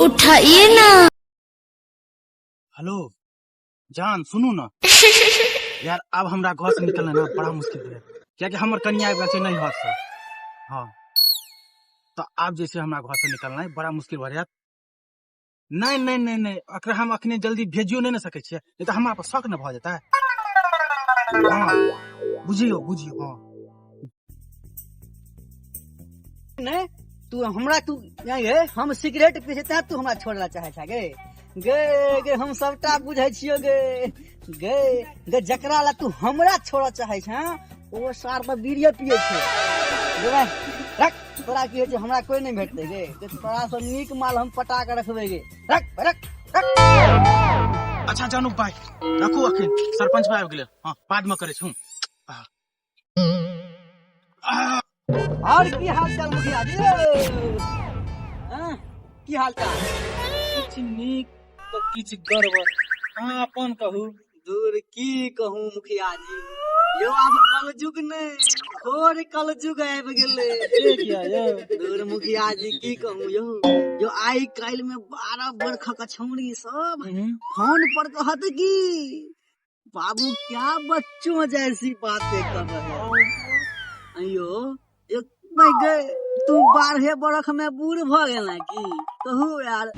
उठाइए ना। हेलो जान, सुनू ना यार, आब हमरा घर से निकलना ना बड़ा मुश्किल है, कियाकि हमर कनिया आबि गेल छै नैहर से। हाँ, तऽ आब जे छै हमरा घर से निकलना बड़ा मुश्किल भऽ जायत। नहीं नहीं नहीं नहीं, एकरा हम अखने जल्दी भेजियो नहीं ने सकै छियै, नहीं तऽ हमरा पर शक ने भऽ जेतै। हाँ, बुझियौ बुझियौ। हाँ। नहीं तू हमरा तू नहीं गे, हम सिगरेट पी छै तैं तू हमरा छोड़ला चाहे छा गे। गे गे, हम सबटा बुझै छियो गे। गे गे, जकरा ला तू हमरा छोड़ऽ चाहे छा ओ सार पर बीड़िये पिए छै गे। भाई रख, तोरा की होइ छै, हमरा कोई नहीं भेटतै गे। गे, तोरा से नीक माल हम पटा के रखबै गे। रख रख रख। अच्छा जानू भाई, रखू, अखन सरपंच भाई आबि गेलै। हाँ, बाद में करै छी। और की हाल चाल मुखिया जी? हाँ, की हाल चाल? किछु नीक तऽ किछु गड़बड़, अहाँ अपन कहू। दूर की कहूँ मुखिया जी, यो आब कलयुग ने घोर कलयुग आबि गेलै। से किया यौ? दूर मुखिया जी, की कहूँ यो, यो आइ काल्हि में 12 बरखक छौड़ी सब फोन पर कहत की बाबू क्या बच्चों जैसी बातें कर रहे हो। अयो एक भाई गे, तू 12 बरख में बूढ़ भ गेला की कहू यार।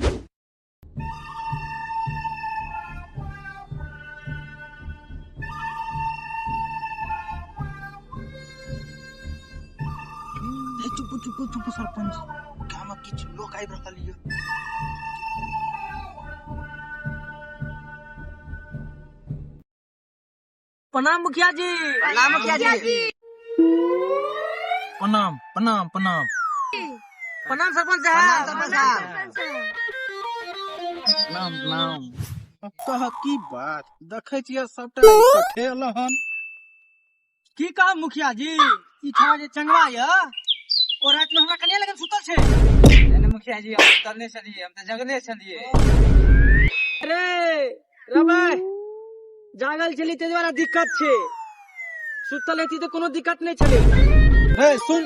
ए, चुप चुप चुप सरपंच, गामक किछु लोक आबि रहल यऽ। प्रणाम मुखिया जी। प्रणाम मुखिया जी। प्रणाम प्रणाम प्रणाम। प्रणाम सरपंच साहब। सरपंच साहब। प्रणाम प्रणाम। कह की बात, देखै छियै सबटा इकट्ठे हन। की कहब मुखिया जी, ई ठाम जे चंगवा यऽ ओ राति में हमरा कनिया लगन सुतल छै। नहीं मुखिया जी, हम सुतल नहीं छलिए, हम तऽ जगले छलिए। अरे रबै, जागल छली ताहि दुआरे दिक्कत छै, सुतल हेती तऽ कोनो दिक्कत नहि छलै। रे सुन,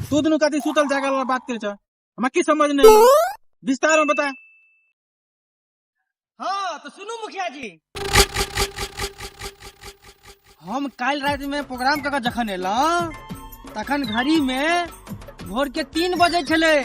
तू दुनू कथी सुतल जागल वाला बात करै छ, हमरा की समझ नहीं एलो, विस्तार में बता। हाँ तो सुनू मुखिया जी, हम काल्हि राति में प्रोग्राम कऽ के जखन एलहुँ तखन घड़ी में भोर के 3 बजे छलै।